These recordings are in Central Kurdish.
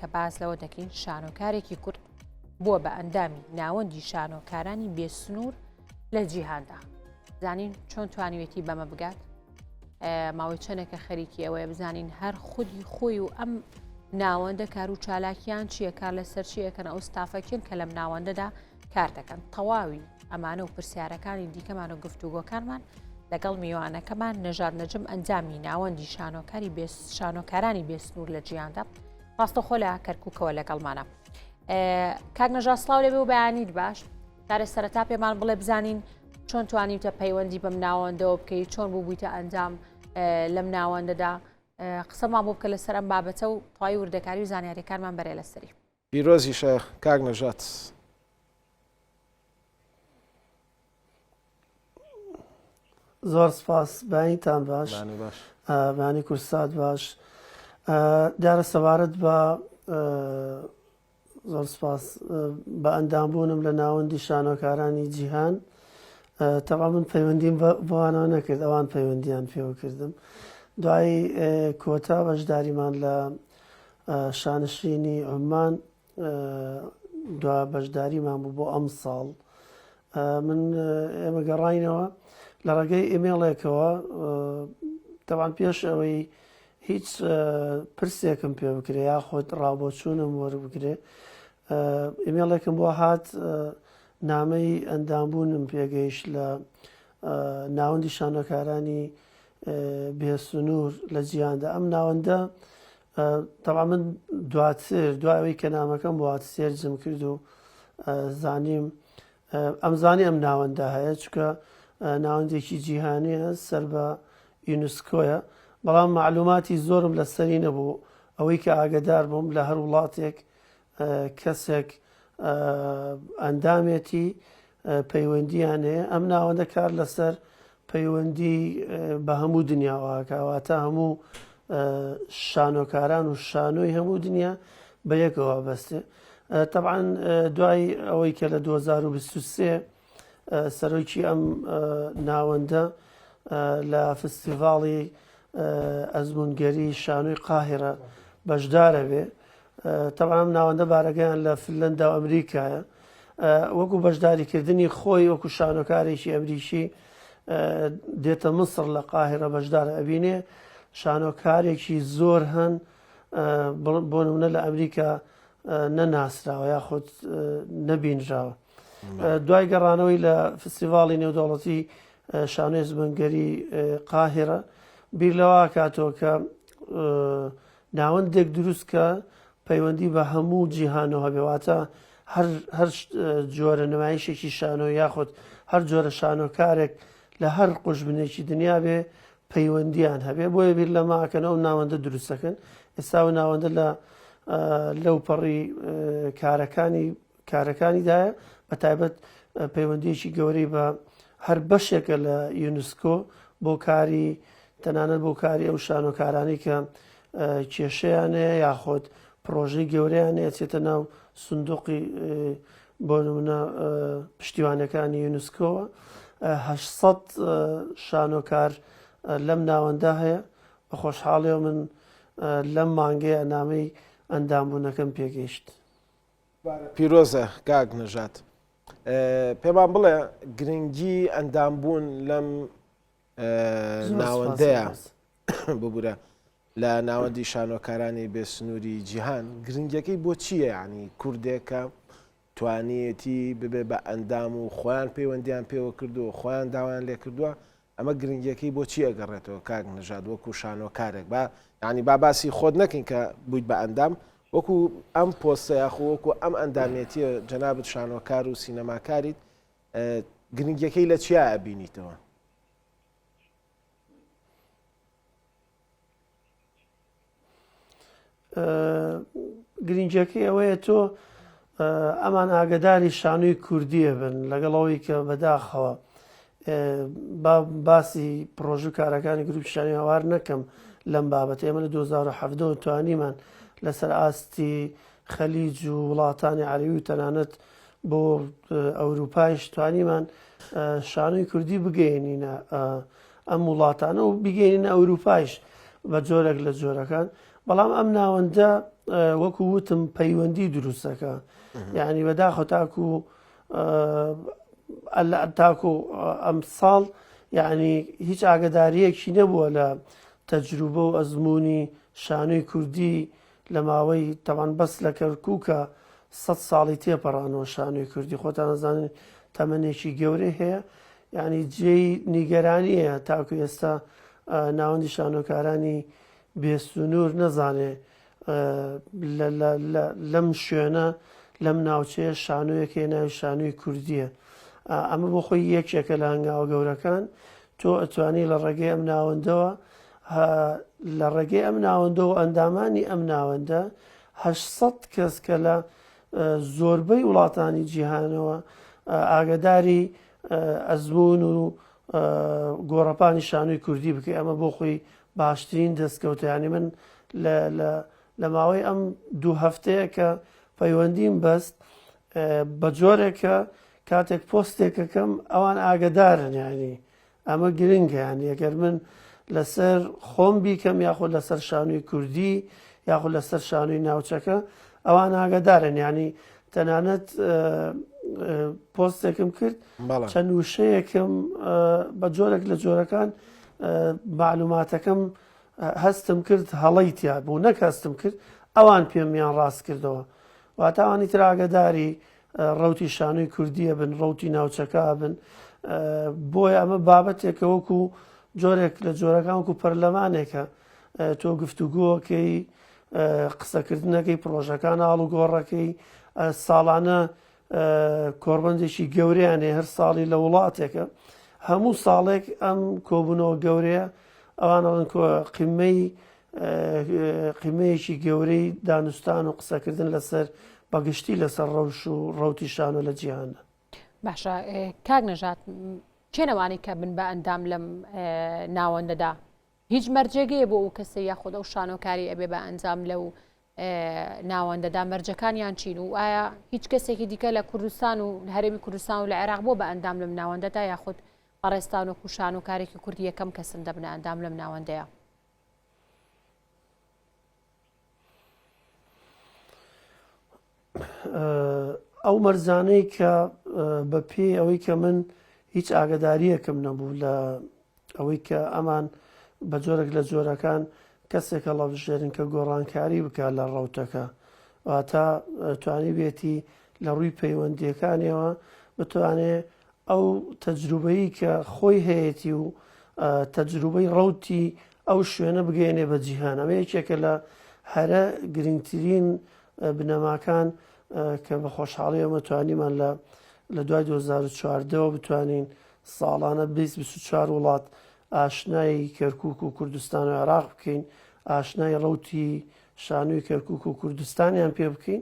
کە باس لەوە دەکەین شانۆکارێکی کورد بووە بە ئەندامی ناوەندی شانۆکارانی بێسنوور لە جیهاندا. زانین چۆن توانیوێتی بەمە بگات؟ ماوەی چەندێکە خەریکی ئەوەیە بزانین هەر خودی خۆی و ئەم ناوەندە کار و چالاکیان چییە کار لەسەر چیەکەن ئەو ستافەکێن کە لەم ناوەندەدا کار دەکەن تەواوی ئەمانە و پرسیارەکانی دیکەمان و گفتوگۆکانمان لەگەڵ میوانەکەمان نەژاد نەجم ئەندامی ناوەندی شانۆکاری شانۆکارانی بێسنوور لە جیهاندا ڕاستەخۆ لە کەرکووکەوە لەگەڵمانە کاک نەژاد سڵاو لەبێ و بەیانیت باش دارێ سەرەتا پێمان بڵێ بزانین چۆن توانیوتە پەیوەندی بەم ناوەندەوە بکەیت چۆن بوو بوویتە ئەندام لەم ناوەندەدا قسەمان بۆ بکە لەسەر ئەم بابەتە و تەواوی وردەکاری و زانیاریەکانمان بەرێ لەسەری. پیرۆزیشە کاک نەژاد. زۆر سپاس بەیانیتان باش بەیانی کورسات باش دیارە سەبارەت بە زۆر سپاس بە ئەندامبوونم لە ناوەندی شانۆکارانی جیهان تەبا من پەیوەندیم بەوانەوە نەکرد ئەوان پەیوەندیان پێوە کردم دوای کۆتا بەشداریمان لە شانشینی عومان دوا بەشداریمان بوو بۆ ئەم ساڵ من ئێمە گەڕاینەوە لە ڕێگەی ئیمێڵێکەوە تەوان پێش ئەوەی هیچ پرسێکم پێ بکرێ یاخود ڕاوبۆچوونم وەربگرێ ئیمێڵێکم بۆ هات نامەی ئەندامبوونم پێگەیشت لە ناوەندی شانۆکارانی بێسنوور لە جیهاندا ئەم ناوەندە تەبعەن من دواتر دوای ئەوەی کە نامەکەم بۆ هات سێرجم کرد و زانیم ئەمزانی ئەم ناوەندە هەیە چونکە ناوەندێکی جیهانیە سەر بە یونسکۆیە بەڵام معلوماتی زۆرم لەسەری نەبوو ئەوەی کە ئاگدار بووم لە هەر وڵاتێک کەسێک ئەندامێتی پەیوەندییان هەیە، ئەم ناوەندە کار لەسەر پەیوەندی بە هەموو دنیاوە ئەکا، واتە هەموو شانۆکاران و شانۆی هەموو دنیا بە یەکەوە ئەبەستێ. تەبعەن دوای ئەوەی کە لە 2023 سەرۆکی ئەم ناوەندە لە فستیڤاڵی ئەزمونگەری شانۆی قاهیرە بەشدارە بێ تەبعەن ئەم ناوەندە بارەگەیان لە فنلەندا و ئەمریکایە وەکو بەشداریکردنی خۆی وەکو شانۆکارێکی ئەمریکی دێتە میسڕ لە قاهیرە بەشدار ئەبینێ شانۆکارێکی زۆر هەن بۆ نمونە لە ئەمریکا نەناسراوە یاخود نەبینراوە دوای گەڕانەوەی لە فستیڤاڵی نێودەوڵەتی شانۆی زمنگەری قاهیرە بیر لەوە کاتەوە کە ناوەندێک دروست کە پەیوەندی بە هەموو جیهانەوە هەبێ واتە هەر هەر جۆرە نمایشێکی شانۆ یاخود هەر جۆرە شانۆکارێک لە هەر قوژبنێکی دنیا بێ پەیوەندیان هەبێ بۆیە بیر لەمە ئەکەن ئەو ناوەندە دروستەکەن ئێستا و ناوەندە لە لەو پەڕی کارەکانی کارەکانیدایە بە تایبەت پەیوەندیەکی گەورەی بە هەر بەشێکە لە یونسکۆ بۆ کاری تەنانەت بۆ کاری ئەو شانۆکارانەی کە کێشەیان هەیە یاخود پرۆژەی گەورەیان هەیە چێتە ناو سندوقی بۆ نمونە پشتیوانەکانی یونسکۆوە 800 شانۆکار لەم ناوەندە هەیە بە خۆشحاڵیەوە من لەم مانگەیە نامەی ئەندامبوونەکەم پێگەیشت. پیرۆزە کاک نەژاد پێمان بڵێ گرنگی ئەندامبوون لەم ناوەندەیە ببورە لە ناوەندی شانۆکارانی بێسنووری جیهان گرنگەکەی بۆ چییە ینی کوردێکە توانیەتی ببێ بە ئەندام و خۆیان پەیوەندیان پێوە کردو خۆیان داوایان لێکردووە ئەمە گرنگیەکەی بۆ چی ئەگەڕێتەوە کاک نەژاد وەکو شانۆکارێک با یانی با باسی خۆت نەکەین کە بوویت بە ئەندام وەکو ئەم پۆستە یاخۆ وەکو ئەم ئەندامێتیە جەنابت شانۆکار و سینەماکاریت گرنگیەکەی لە چیا ئەبینیتەوە؟ گرنگیەکەی ئەوەیە تۆ ئەمان ئاگداری شانۆی کوردیە بن لەگەڵ ئەوەی کە بەداخەوە باسی پرۆژ و کارەکانی گروپ شانی هاوار نەکەم لەم بابەت ئێمە لە 2017 توانیمان لەسەر ئاستی خەلیج و وڵاتانی عەرەبی و تەنانەت بۆ ئەوروپایش توانیمان شانۆی کوردی بگەێنینە ئەم وڵاتانە و بگەینە ئەوروپایش بە جۆرێک لە جۆرەکان بەڵام ئەم ناوەندە. وەکو وتم پەیوەندی دروستەکە یعنی بەداخە تاکو تاکو ئەم ساڵ یعنی هیچ ئاگداریەکی نەبووە لە تەجروبە و ئەزمموی شانۆی کوردی لە ماوەی تەوان بەس لە کەرکووکە سە ساڵی تێپەڕانەوە شانۆی کوردی خۆتان ئەزانن تەمەنێکی گەورەی هەیە یعنی جێی نیگەرانیە تاکو ئێستا ناوەندی شانۆکارانی بێسنوور نەزانێ لەم شوێنە لەم ناوچەیە شانۆیەک هەیە ناوی شانۆی کوردیە ئەمە بۆ خۆی یەکێکە لە هەنگاوە گەورەکان تۆ ئەتوانی لە ڕێگەی ئەم ناوەندەوە لە ڕێگەی ئەم ناوەندەوە ئەندامانی ئەم ناوەندە 800 کەس کە لە زۆربەی وڵاتانی جیهانەوە ئاگداری ئەزمون و گۆڕەپانی شانۆی کوردی بکەی ئەمە بۆ خۆی باشترین دەستکەوتە یانی من لە لە لە ماوەی ئەم دوو هەفتەیە کە پەیوەندیم بەست بە جۆرێکە کاتێک پۆستێکەکەم ئەوان ئاگدارن یانی ئەمە گرنگە یانی ئەگەر من لەسەر خۆم بیکەم یاخود لەسەر شانوی کوردی یاخود لەسەر شانوی ناوچەکە ئەوان ئاگدارن ینی تەنانەت پۆستێکم کرد چەند وشەیەکم بە جۆرێک لە جۆرەکان مەعلوماتەکەم هەستم کرد هەڵەی تیا بوو نەک هەستم کرد ئەوان پێمیان ڕاست کردەوە واتە ئەوانی تر ئاگەداری ڕوتی شانۆی کوردیە بن ڕوتی ناوچەکە بن بۆیە ئەمە بابەتێکە وەکو جۆرێک لە جۆرەکان وەکو پەرلەمانێکە تۆ گفتوگۆکەی قسەکردنەکەی پرۆژەکان ئاڵوگۆڕەکەی ساڵانە کۆڕبەندێکی گەورەیان هەیە هەر ساڵی لە وڵاتێکە هەموو ساڵێک ئەم کۆبوونەوە گەورەیە ئەوان ئەڵێن قیمەی قیمەیەکی گەورەی دانوستان و قسەکردن لەسەر بەگشتی لەسەر ڕەوش و ڕوتی شانۆ لە جیهاندا. باشە کاک نەژات کێنەوانی کە بن بە ئەندام لەم ناوەندەدا هیچ مەرجێک هەیە بۆ ئەو کەسەی یاخود ئەو شانۆکاری ئەبێ بە ئەنجام لەو ناوەندەدا مەرجەکانیان چین و ئایا هیچ کەسێکی دیکە لە کوردستان و هەرێمی کوردستان و لە عێراق بۆ بە ئەندام لەم ناوەندەدا یاخود بەڕێزتان وەکو شانۆکارێکی کوردی یەکەم کەسن دەبنە ئەندام لەم ناوەندەیە؟ ئەو مەرجانەی کە بە پێی ئەوەی کە من هیچ ئاگداریەکم نەبوو لە ئەوەی کە ئەمان بە جۆرێک لە جۆرەکان کەسێک هەڵەبژێرن کە گۆڕانکاری بکات لە ڕەوتەکە واتە توانی بێتی لە ڕووی پەیوەندیەکانیەوە بتوانێ ئەو تەجروبەی کە خۆی هەیەتی و تەجروبەی ڕەوتی ئەو شوێنە بگەیەنێ بە جیهان ئەمە یەکێکە لە هەرە گرنگترین بنەماکان کە بە خۆشحاڵی ئەمە توانیمان لە لە دوای 2014ەوە بتوانین ساڵانە 24 وڵات ئاشنای کەرکک و کوردستان و عێراق بکەین ئاشنای ڕوتی شانۆی کەرکک و کوردستانیان پێ بکەین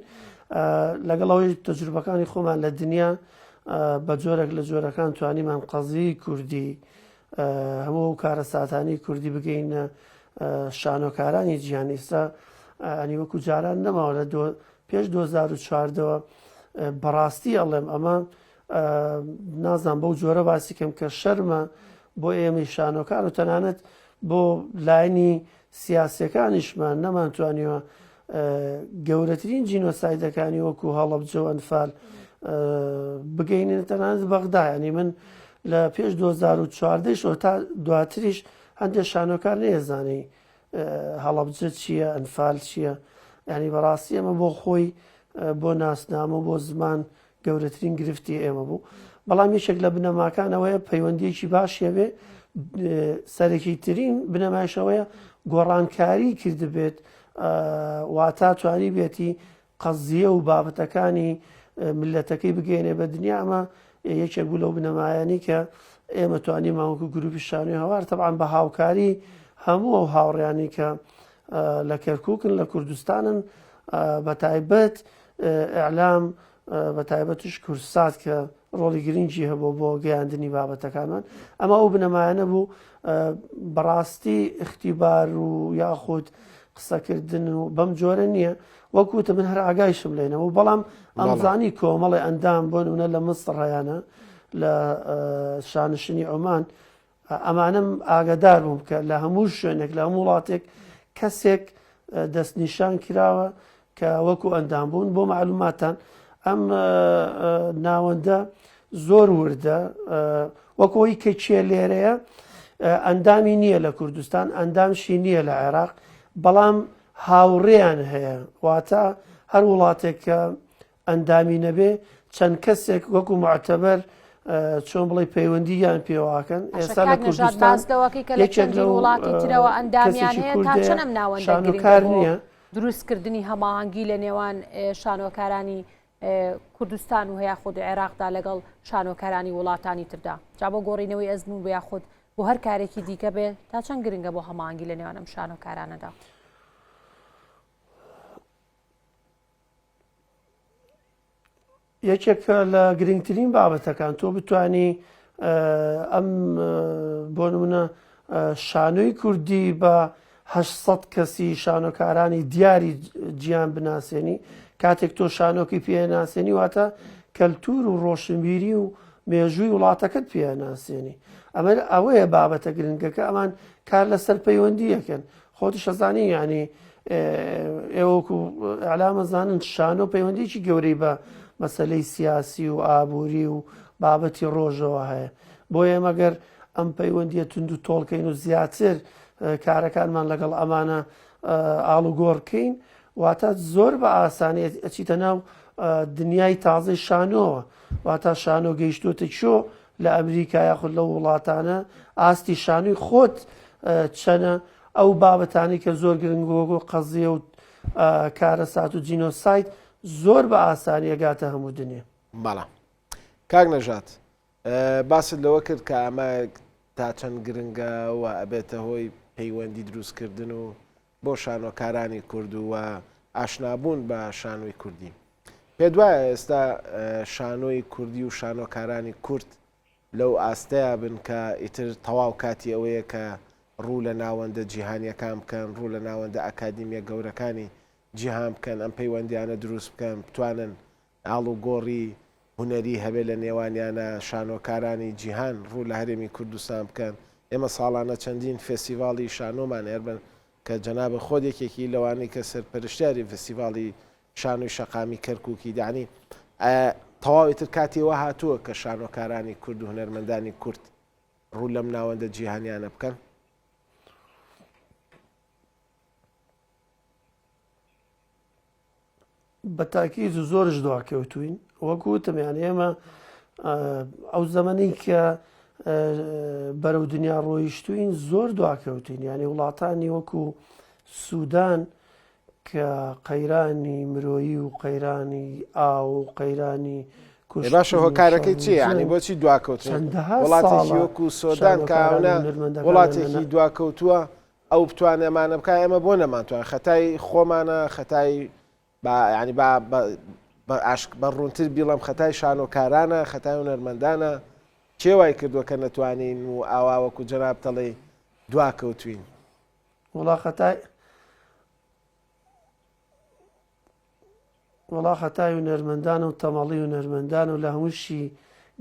لەگەڵ ئەوەی تەجروبەکانی خۆمان لە دنیا بە جۆرێک لە جۆرەکان توانیمان قەزیی کوردی هەموو ئەو کارەساتانی کوردی بگەینە شانۆکارانی جیهان ئیستا ئەنی وەکو جاران نەماوە لە پێش 2014ەوە بەڕاستی ئەڵێم ئەمە نازان بەو جۆرە باسی کەم کە شەرمە بۆ ئێمەی شانۆکار و تەنانەت بۆ لایەنی سیاسیەکانیشمان نەمانتوانیوە گەورەترین جینۆسایدەکانی وەکو هەڵەبجە و ئەنفال بگەینن تەنانەت بەغدا ینی من لە پێش 2014 تا دواتریش هەندێک شانۆکار نێزانی هەڵەبجە چییە ئەنفال چییە ینی بەڕاستی ئەمە بۆ خۆی بۆ ناسنامە بۆ زمان گەورەترین گرفتی ئێمە بوو بەڵام یەکێک لە بنەماکان ئەوەیە پەیوەندیەکی باش هەبێ سەرەکی ترین بنەمایشەوەیە گۆڕانکاری کردبێت واتا توانی بێتی قەزیە و بابەتەکانی ملەتەکەی بگەێنێ بە دنیا ئەمە یەکێک بوو لەو بنەمایانی کە ئێمە توانیمان وەکو گروپی شانۆی هەوار تەبعەن بە هاوکاری هەموو ئەو هاوڕیانی کە لە کەرکوکن لە کوردستانن بە تایبەت ئیعلام بە تایبەتیش کوردسات کە ڕۆڵی گرنگی هەبوو بۆ گەیاندنی بابەتەکانمان ئەمە ئەو بنەمایانە بوو بەڕاستی اختیبار و یاخود قسەکردن و بەم جۆرە نییە وەکوتە من هەر ئاگایشم لێنەوە بەڵام ئەمزانی کۆمەڵی ئەندام بۆ نمونە لە مصر هەیانە لە شانشینی عومان ئەمانەم ئاگادار بووم کە لە هەموو شوێنێک لە هەموو وڵاتێک کەسێک دەستنیشان کراوە. کە وەکو ئەندام بوون بۆ معلوماتان ئەم ناوەندە زۆر وردە وەکەوەی کە کێ لێرەیە ئەندامی نییە لە کوردستان ئەندامشی نییە لە عێراق بەڵام هاوڕێیان هەیە واتە هەر وڵاتێک کە ئەندامی نەبێ چەند کەسێک وەکو معتەبەر چۆن بڵێ پەیوەندییان پێواکەن ئێستا لە کوردستان یەکێک لە وڵاتی ترەوە ئەندامیان هەیە تا چەند ئەم ناوەندە گرنگە بۆ دروستکردنی هەماهەنگی لە نێوان شانۆکارانی کوردستان و یاخود عێراقدا لەگەڵ شانۆکارانی وڵاتانی تردا جا بۆ گۆڕینەوەی ئەزموون بۆ یاخود بۆ هەر کارێکی دیکە بێ تا چەند گرنگە بۆ هەماهەنگی لە نێوان ئەم شانۆکارانەدا؟ یەکێکە لە گرنگترین بابەتەکان تۆ بتانی ئەم بۆ نمونە شانۆی کوردی بە 800 کەسی شانۆکارانی دیاری جیان بناسێنی کاتێک تۆ شانۆکی پێناسێنی واتە کەلتور و ڕۆشنبیری و مێژووی وڵاتەکەت پێناسێنی ئەمە ئەوەیە بابەتە گرنگەکە ئەمان کار لەسەر پەیوەندیەکەن خۆتیش ئەزانی یانی ئێوە وەکو ئیعلام ئەزانن شانۆ پەیوەندیکی گەورەی بە مەسەلەی سیاسی و ئابووری و بابەتی ڕۆژەوە هەیە بۆیە مەگەر ئەم پەیوەندیە تونند و تۆڵکەین و زیاتر کارەکانمان لەگەڵ ئەمانە ئاڵوگۆڕکەین واتە زۆر بە ئاسانی ئەچیتە ناو دنیای تازەی شانۆوە واتە شانۆ گەیشتوتە چۆ لە ئەمریکا یاخود لەو وڵاتانە ئاستی شانۆی خۆت چەنە ئەو بابەتانەی کە زۆر گرنگ وەکو قەزیە و کارەسات و جینۆساید زۆر بە ئاسانی ئەگاتە هەموو دنیا. بەڵام کاک نەژاد باست لەوە کرد کە ئەمە تا چەند گرنگە و ئەبێتە هۆی پەیوەندی دروستکردن و بۆ شانۆکارانی کورد و ئاشنابوون بە شانۆی کوردی. پێت وایە ئێستا شانۆی کوردی و شانۆکارانی کورد لەو ئاستەیا بن کە ئیتر تەواو کاتی ئەوەیە کە ڕوو لە ناوەندە جیهانییەکان بکەن، ڕوو لە ناوەندە ئەکادیمییە گەورەکانی جیهان بکەن، ئەم پەیوەندییانە دروست بکەن، بتوانن ئاڵوگۆڕی هونەری هەبێت لە نێوانیانا، شانۆکارانی جیهان ڕوو لە هەرێمی کوردستان بکەن. ئێمە ساڵانە چەندین فێستیڤاڵی شانۆمان هەیە کە جەنابت خۆت یەکێکی لەوانەی کە سەرپەرشتیاری فێستیڤاڵی شانۆی شەقامی کەرکووکی یەعنی تەواو ئیتر کاتی ئەوە هاتووە کە شانۆکارانی کورد و هونەرمەندانی کورد ڕوو لەم ناوەندە جیهانیانە بکەن. بە تاکید و زۆرش دواکەوتوین وەکو وتم یان ئێمە ئەو زەمەنی کە بەرەو دنیا ڕۆیشتوین زۆر دواکەوتین یعنی وڵاتانی وەکو سوودان کە قەیرانی مرۆیی و قەیرانی ئاو و قەیرانی باشە هۆکارەکەی چیە یعنی بۆچی دواکەوتن وڵاتێکی وەکو سۆدان کاونە وڵاتێکی دواکەوتووە ئەو بتوانێ ئەمانە بکا ئێمە بۆ نەمانتوان خەتای خۆمانە خەتای با یعنی با بە ئاشک بە ڕوونتر بیڵم خەتای شانۆکارانە خەتای هونەرمەندانە کێ وای کردووە کە نەتوانین و ئاوا وەکو جەناب تەڵێ دوا کەوتوین وڵا خەتای وەڵا خەتای هونەرمەندانە و تەمەڵی هونەرمەندانە و لە هەمووشی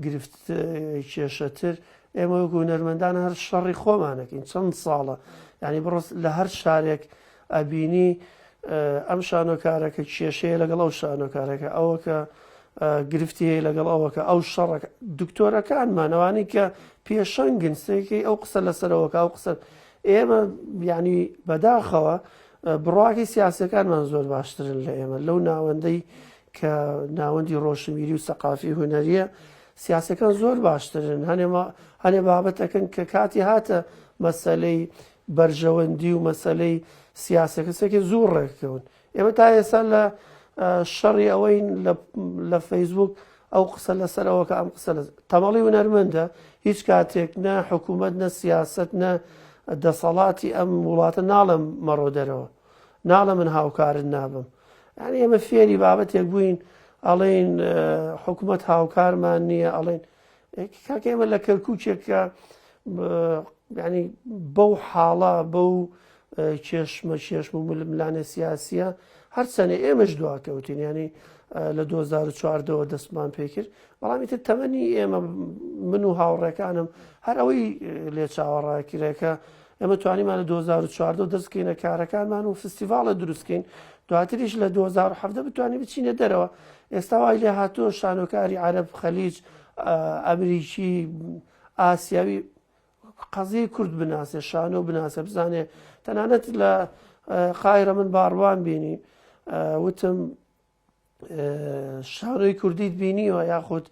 گرفت کێشەتر ئێمە وەکو هونەرمەندان هەر شەڕی خۆمانەکەین چەند ساڵە یعنی بڕۆ لە هەر شارێک ئەبینی ئەم شانۆکارەکە کێشەیە لەگەڵ ئەو شانۆکارەکە ئەوە کە گرفتی هەیە لەگەڵ ئەوەکە ئەو شەڕەکە دکتۆرەکانمان ئەوانەی کە پێشەنگن سێکەی ئەو قسە لەسەرەوەکە ئەو قسە ئێمە یعنی بەداخەوە بڕواکەی سیاسیەکانمان زۆر باشترن لە ئێمە لەو ناوەندەی کە ناوەندی ڕۆشنبیری و سەقافی هونەریە سیاسەکان زۆر باشترن هەنێ بابەتەکەن کە کاتی هاتە مەسەلەی بەرژەوەندی و مەسەلەی سیاسەکە سێکێ زوو ڕێککەون ئێمە تا ئێستا لە شەڕی ئەوەین لە فەیسبوک ئەو قسە لەسەر ئەوەکە ئەم قسە لە تەمەڵی هونەرمەندە هیچ کاتێک نە حکوومەت نە سیاست نە دەسەڵاتی ئەم وڵاتە ناڵێم مەڕۆ دەرەوە ناڵێ من هاوکارت نابم یعنی ئێمە فێری بابەتێک بووین ئەڵێن حکوومەت هاوکارمان نییە ئەڵێن کاکە ئێمە لە کەرکووکێک کە ینی بەو حاڵە بەو کێشمە کێشم و ململانێ سیاسیە هەرچەنێ ئێمەش دواکەوتین ینی لە 2014ەوە دەستمان پێکرد بەڵام ئیتر تەمەنی ئێمە من و هاوڕێکانم هەر ئەوەی لێ چاوەڕاکرێکە ئێمە توانیمان لە 2014 دەستکەینە کارەکانمان و فستیڤاڵە دروستکەین. دواتریش لە 2017 بتوانین بچینە دەرەوە ئێستا وای لێ هاتووە شانۆکاری عەرەب خەلیج ئەمریکی ئاسیاوی قەزیەی کورد بناسێ شانۆ بناسێ بزانێ تەنانەت لە قایرە من باڕوان بینی وتم شانۆی کوردیت بینیوە یاخود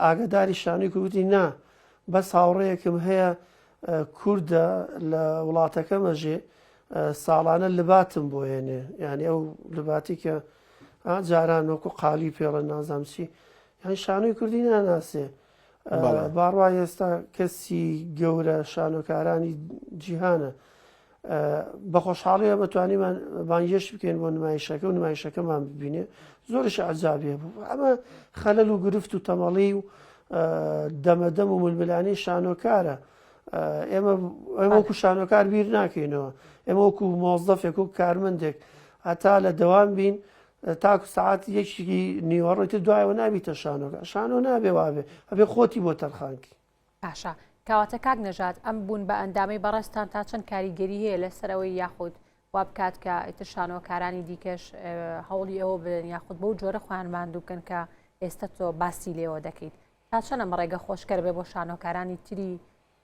ئاگداری شانۆی کوردی نا بەس هاوڕەیەکم هەیە کووردە لە وڵاتەکەمەژێ ساڵانە لباتم بۆ هێنێ یعنی ئەو لباتی کە جاران وەکو قالی پێڵە نازام چی یعنی شانۆی کوردی ناناسێ باڕوا ئێستا کەسی گەورە شانۆکارانی جیهانە بە خۆشحاڵیە بەتوانیمان بانگێشت بکەین بۆ نمایشەکە و نمایشەکەمان ببینێ زۆرش عجابێ بوو ئەمە خەلەل و گرفت و تەمەڵی و دەمەدەم و ململانی شانۆکارە ئێمە وەکو شانۆکار بیر ناکەینەوە ئێمە وەکو مۆزدەفێک و کارمەندێک هەتا لە دەوام بین تاکو سەعات یەکی نیوەڕۆی تر دوایەوە نابیتە شانۆکە شانۆ نابێ وابێ ئەبێ خۆتی بۆ تەرخانکی. باشە کەواتە کاک نەژاد ئەم بوون بە ئەندامەی بەڕێزتان تا چەند کاریگەری هەیە لەسەر ئەوەی یاخود وا بکات کە ئیتر شانۆکارانی دیکەش هەوڵی ئەوە بدەن یاخود بەو جۆرە خۆیان ماندوو بکەن کە ئێستا تۆ باسی لێوە دەکەیت تا چەند ئەم ڕێگە خۆشکەر بێ بۆ شانۆکارانی تری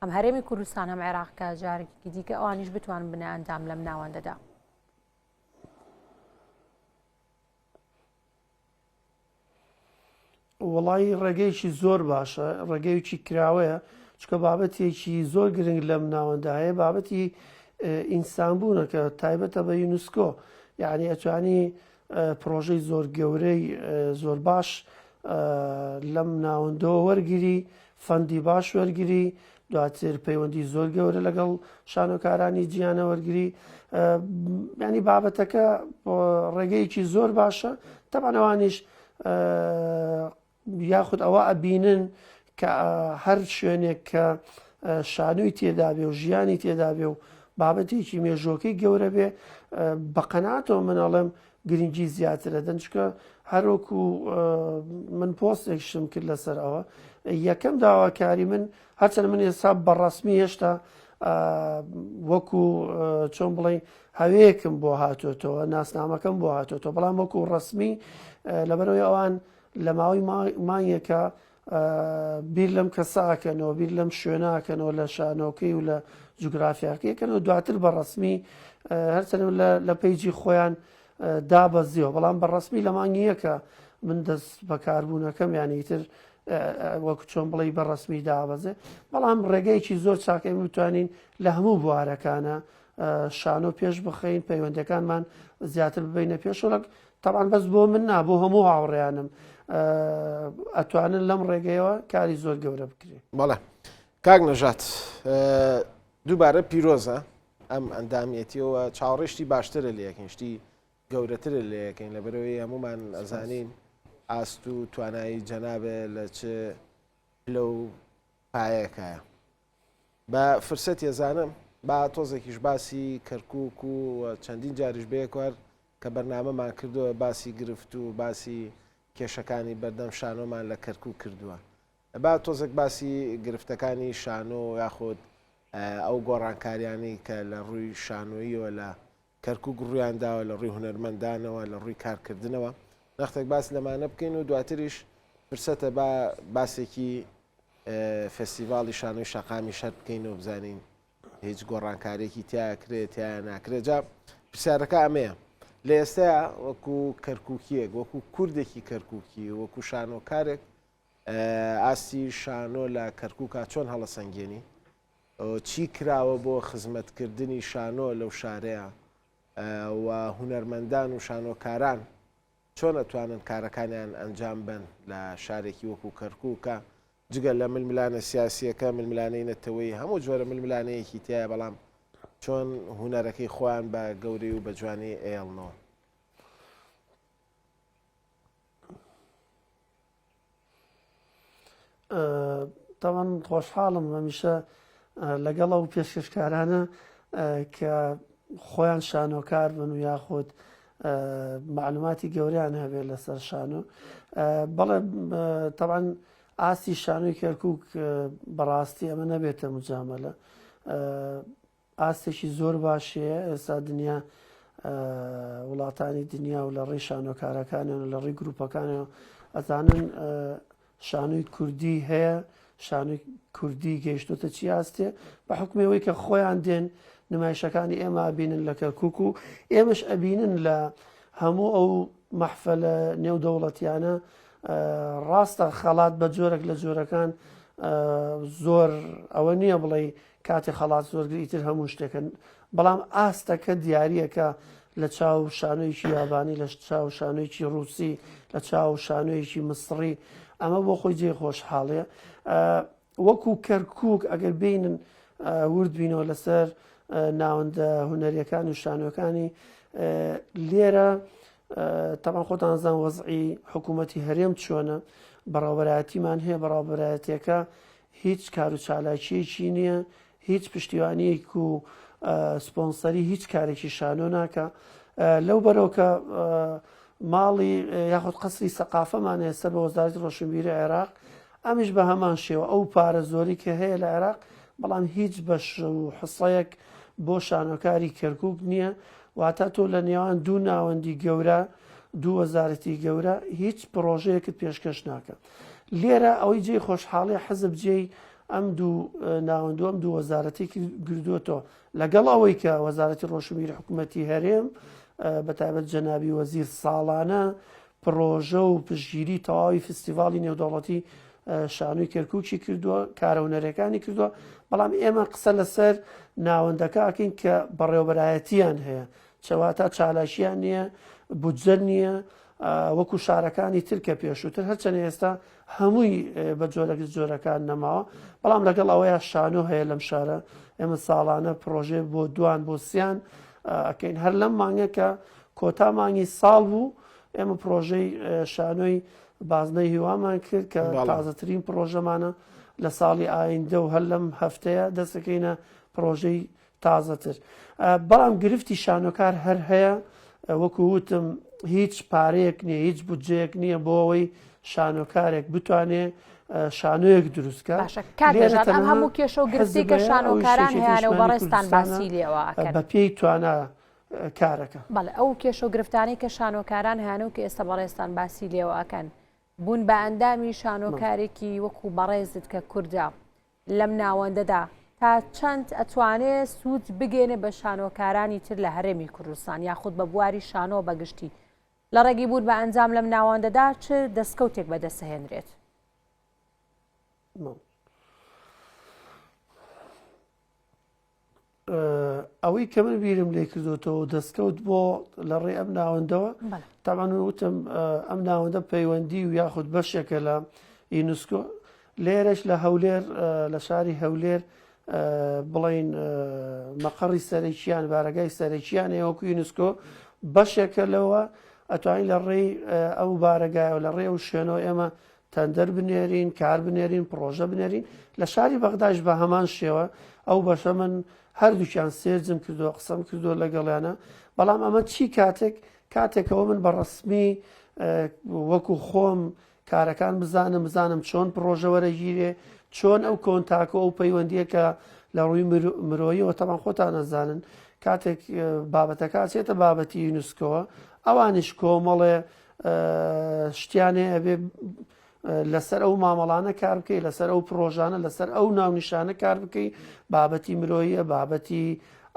هەم هەرێمی کوردستان هەم عێراق کە جارێکی دیکە ئەوانیش بتوان بنە ئەندام لەم ناوەندەدا. وەڵایی ڕێگەیەکی زۆر باشە ڕێگەیەکی کراوەیە چکە بابەتێکی زۆر گرنگ لەم ناوەندە هەیە بابەتی ئینسان بوونە کە تایبەتە بە یونسکۆ یعنی ئەتوانی پرۆژەی زۆر گەورەی زۆر باش لەم ناوەندەوە وەرگری fund ی باش وەرگری، دواتر پەیوەندی زۆر گەورە لەگەڵ شانۆکارانی جیهانە وەرگری ینی بابەتەکە ڕێگەیەکی زۆر باشە تەبعەن ئەوانیش یاخود ئەوە ئەبینن کە هەر شوێنێک کە شانۆی تێدابێ و ژیانی تێدابێ و بابەتێکی مێژۆکەی گەورە بێ بە قەناتەوە من ئەڵێم گرنگی زیاتر ئەدەن چونکە هەروەکو من پۆستێکشم کرد لەسەر ئەوە یەکەم داواکاری من هەرچەند من ئێستا بە ڕسمی هێشتا وەکو چۆن بڵێ هەوەیەکم بۆ هاتوێتەوە ناسنامەکەم بۆ هاتوێتەوە بەڵام وەکو ڕسمی لەبەرەوەی ئەوان لە ماوەی مانگێکە بیر لەم کەسە ئەکەنەوە بیر لەم شوێنە ئەکەنەوە لە شانۆکەی و لە جوگرافیاکەی کەنەوە دواتر بە ڕسمی هەرچەند لە page ی خۆیان دابەزیەوە بەڵام بە ڕسمی لە مانگی یەکە من دەست بەکاربوونەکەم یانی تر وەک چۆن بڵێ بە ڕسمی دابەزێ بەڵام ڕێگەیەکی زۆر چاکەی بتوانین لە هەموو بوارەکانە شانۆ پێش بخەین پەیوەندەکانمان زیاتر ببینە پێشەوە تەبعەن بەس بۆ من نا بۆ هەموو هاوڕێیانم ئەتوانن لەم ڕێگەیەوە کاری زۆر گەورە بکرێ. بەڵێ کاک نەژاد دووبارە پیرۆزە ئەم ئەندامیەتیەوە چاوەڕێ شتی باشترە لە یەکەین شتی گەورەترە لە یەکەین لەبەرەوەی هەمومان ئەزانین ئاست و توانایی جەنابێ لە چ پلە و پایەکایە. بە فرسەت ێزانم با تۆزێکیش باسی کەرکوک و چەندین جاریش بەیەکوار کە بەرنامەمان کردووە باسی گرفت و باسی کێشەکانی بەردەم شانۆمان لە کەرکوک کردووە با تۆزێک باسی گرفتەکانی شانۆ یاخود ئەو گۆڕانکاریانەی کە لە ڕووی شانۆییەوە لە کەرکوک ڕوویان داوە لە ڕووی هونەرمەندانەوە لە ڕووی کارکردنەوە نەختێک باس لەمانە بکەین و دواتریش فرسەتە با باسێکی فێستیڤاڵی شانۆی شەقامی شەر بکەین و بزانین هیچ گۆڕانکارێکی تیا کرێ تیا ناکرێت جا پرسیارەکە ئەمەیە لە ئێستایا وەکو کەرکوکیەک وەکو کوردێکی کەرکوکی وەکو شانۆکارێک ئاستی شانۆ لە کەرکوکا چۆن هەڵەسەنگێنی چی کراوە بۆ خزمەتکردنی شانۆ لەو شارەیە و هونەرمەندان و شانۆکاران چۆن ئەتوانن کارەکانیان ئەنجام بەن لە شارێکی وەکو کەرکوکە جگە لە ململانێ سیاسیەکە ململانێی نەتەوەیی هەموو جۆرە ململانێیەکی تیایە بەڵام چۆن هونەرەکەی خۆیان بە گەورەی و بە جوانی ئەیەڵنەوە؟ تاوان خۆشحاڵم هەمیشە لەگەڵ ئەو پێشکەشکارانە کە خۆیان شانۆکار بن و یاخود معلوماتی گەوریان هەبێت لەسەر شانۆ بەڵێ تەبعەن ئاستی شانۆی کەرکک بەڕاستی ئەمە نەبێتە مجامەلە ئاستێکی زۆر باشەیە ئێستا دنیا. وڵاتانی دنیا و لە ڕێی شانۆکارەکانیان و لە ڕێی گروپەکانیان ئەزانن شانۆی کوردی هەیە شانۆی کوردی گەیشتۆتە چی ئاستێ بە حکومی ئەوەی کە خۆیان دێن نمایشەکانی ئێمە ئەبینن لە کەرکک و ئێمەش ئەبینن لە هەموو ئەو مەحفەلە نێودەوڵەتیانە ڕاستە خەڵات بە جۆرێک لە جۆرەکان زۆر ئەوە نییە بڵێ کاتێ خەڵات زۆرگر ئیتر هەموو شتێکن بەڵام ئاستەکە دیاریە کە لە چاو شانۆیەکی یابانی لە چاو شانۆیەکی ڕووسی لە چاو شانۆیەکی مسڕی ئەمە بۆ خۆی جێ خۆشحاڵێ وەکو کەرکک ئەگەر بینن ورد بینەوە لەسەر ناوەندە هونەریەکان و شانۆکانی لێرە تەبعەن خۆتان زان وەزعی حکوومەتی هەرێم چۆنە بەڕێوەبەرایەتیمان هەیە بەڕێوەبەرایەتیەکە هیچ کار و چالاکیەکی نییە هیچ پشتیوانیەک و سپۆنسەری هیچ کارێکی شانۆ ناکە لەو بەرەوە کە ماڵی یاخود قەسری سەقافەمان هەیە سەر بە وەزارەتی ڕۆشنبیری عێراق ئەمیش بە هەمان شێوە ئەو پارە زۆری کە هەیە لە عێراق بەڵام هیچ بەش و حسەیەک بۆ شانۆکاری کەرکک نییە واتە تۆ لە نێوان دوو ناوەندی گەورە دوو وەزارەتی گەورە هیچ پرۆژەیەکت پێشکەش ناکە لێرە ئەوەی جێی خۆشحاڵی حەزب جێی ئەم دوو ناوەند و ئەم دوو وەزارەتی گردووەتەوە لەگەڵ ئەوەی کە وەزارەتی ڕۆشنبیری حکوومەتی هەرێم بە تایبەت جەنابی وەزیر ساڵانە پڕۆژە و پشتگیری تەواوی فستیڤاڵی نێودەوڵەتی شانۆی کەرکوکی کردووە کارە هونەرەکانی کردووە بەڵام ئێمە قسە لەسەر ناوەندەکە ئەکەین کە بەڕێوەبەرایەتیان هەیە چەواتە چالاکیان نییە بودجە نییە وەکو شارەکانی تر کە پێشووتر هەرچەنە ئێستا هەمووی بە جۆرەک جۆرەکان نەماوە بەڵام لەگەڵ ئەوەیە شانۆ هەیە لەم شارە ئێمە ساڵانە پرۆژێ بۆ دوان بۆ سیان ئەکەین هەر لەم مانگە کە کۆتا مانگی ساڵ بوو ئێمە پرۆژەی شانۆی بازنەی هیوامان کرد کە تازەترین پرۆژەمانە لە ساڵی ئایندە و هەر لەم هەفتەیە دەستەکەینە پرۆژەی تازەتر بەڵام گرفتی شانۆکار هەر هەیە وەکو وتم هیچ پارەیەک نییە هیچ بودجەیەک نییە بۆ ئەوەی شانۆکارێک بتوانێ شانۆیەک دروستکە ئەم هەموو کێشە و گرفتی کە شانۆکاران هەیانە و بەڕێزتان باسی لێوە ئەکەن بە پێی توانا کارەکە. بەڵێ ئەو کێشە و گرفتانەی کە شانۆکاران هەیانە و کە ئێستا بەڕێزتان باسی لێوە ئەکەن بوون بە ئەندامی شانۆکارێکی وەکو بەڕێزت کە کوردە لەم ناوەندەدا تا چەند ئەتوانێ سوود بگەێنێ بە شانۆکارانی تر لە هەرێمی کوردستان یاخود بە بواری شانۆ بەگشتی لە ڕێگەی بوون بە ئەنجام لەم ناوەندەدا چ دەستکەوتێک بەدەستهێنرێت؟ ئەوەی کە من بیرم لێ کردوتەوە دەستکەوت بۆ لە ڕێ ئەم ناوەندەوە تاوان وتم ئەم ناوەندە پەیوەندی و یاخود بەشێکە لە یونسکۆ لێرەش لە هەولێر لە شاری هەولێر بڵین مەقەڕی سەرەکییان بارەگای سەرەکییان وەکو یونسکۆ بەشێکە لەوە ئەتوانین لە ڕێی ئەو بارەگایەوە لە ڕێ و شوێنەوە ئێمە تەندەر بنێرین، کار بنێرین، پڕۆژە بنێرین، لە شاری بەغدایش بە هەمان شێوە ئەو بەشە من هەردووکیان سێرجم کردووە، قسەم کردووە لەگەڵیانە، بەڵام ئەمە چی کاتێک کاتێکەوە من بە ڕەسمی وەکو خۆم کارەکان بزانم بزانم چۆن پڕۆژە وەرەگیرێ چۆن ئەو contact و ئەو پەیوەندیە کە لە ڕووی مرۆیەوە تەمان خۆتان ئەزانن کاتێک بابەتەکە ئەچێتە بابەتی یونسکۆوە ئەوانیش کۆمەڵێ شتیان هەیە ئەبێ لەسەر ئەو مامەڵانە کار بکەی لەسەر ئەو پرۆژانە لەسەر ئەو ناونیشانە کار بکەی بابەتی مرۆیە بابەتی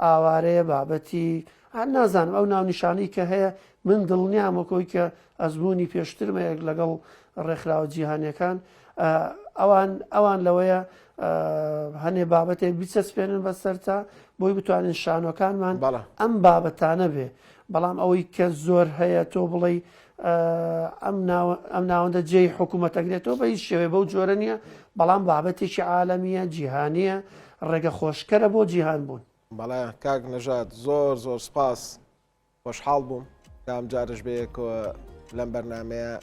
ئاوارەیە بابەتی هەر نازانم ئەو ناونیشانەی کە هەیە من دڵنیام وەکۆی کە ئەزمموی پێشترمەیەک لەگەڵ ڕێکخراوە جیهانیەکان ئەوان ئەوان لەوەیە هەنێ بابەتێک بچەسپێنن بەسەرتا بۆی بتوانین شانۆکانمان ئەم بابەتانە بێ بەڵام ئەوەی کە زۆر هەیە تۆ بڵێی ئەم ناوەندە جێی حکوومەتەگرێتەوە بە هیچ شێوێ بەو جۆرە نییە بەڵام بابەتێکی عالەمیە جیهانیە ڕێگە خۆشکەرە بۆ جیهان بوون. بەڵێ کاک نەژاد زۆر زۆر سپاس خۆشحاڵ بووم کە ئەم جارش بەیەکەوە لەم بەرنمەیە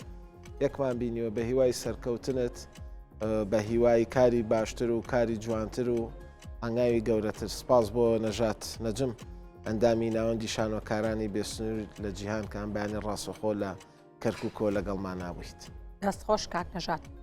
یەکمان بینیوە بە هیوای سەرکەوتنت بە هیوای کاری باشتر و کاری جوانتر و هەنگاوی گەورەتر سپاس بۆ نەژات نەجم ئەندامی ناوەندی شانۆکارانی بێسنوور لە جیهان کە ئەم بەیانی ڕاستەخۆ لە کەرکووکەوە لەگەڵمانا بوویت. دەست خۆش کاک نەژاد.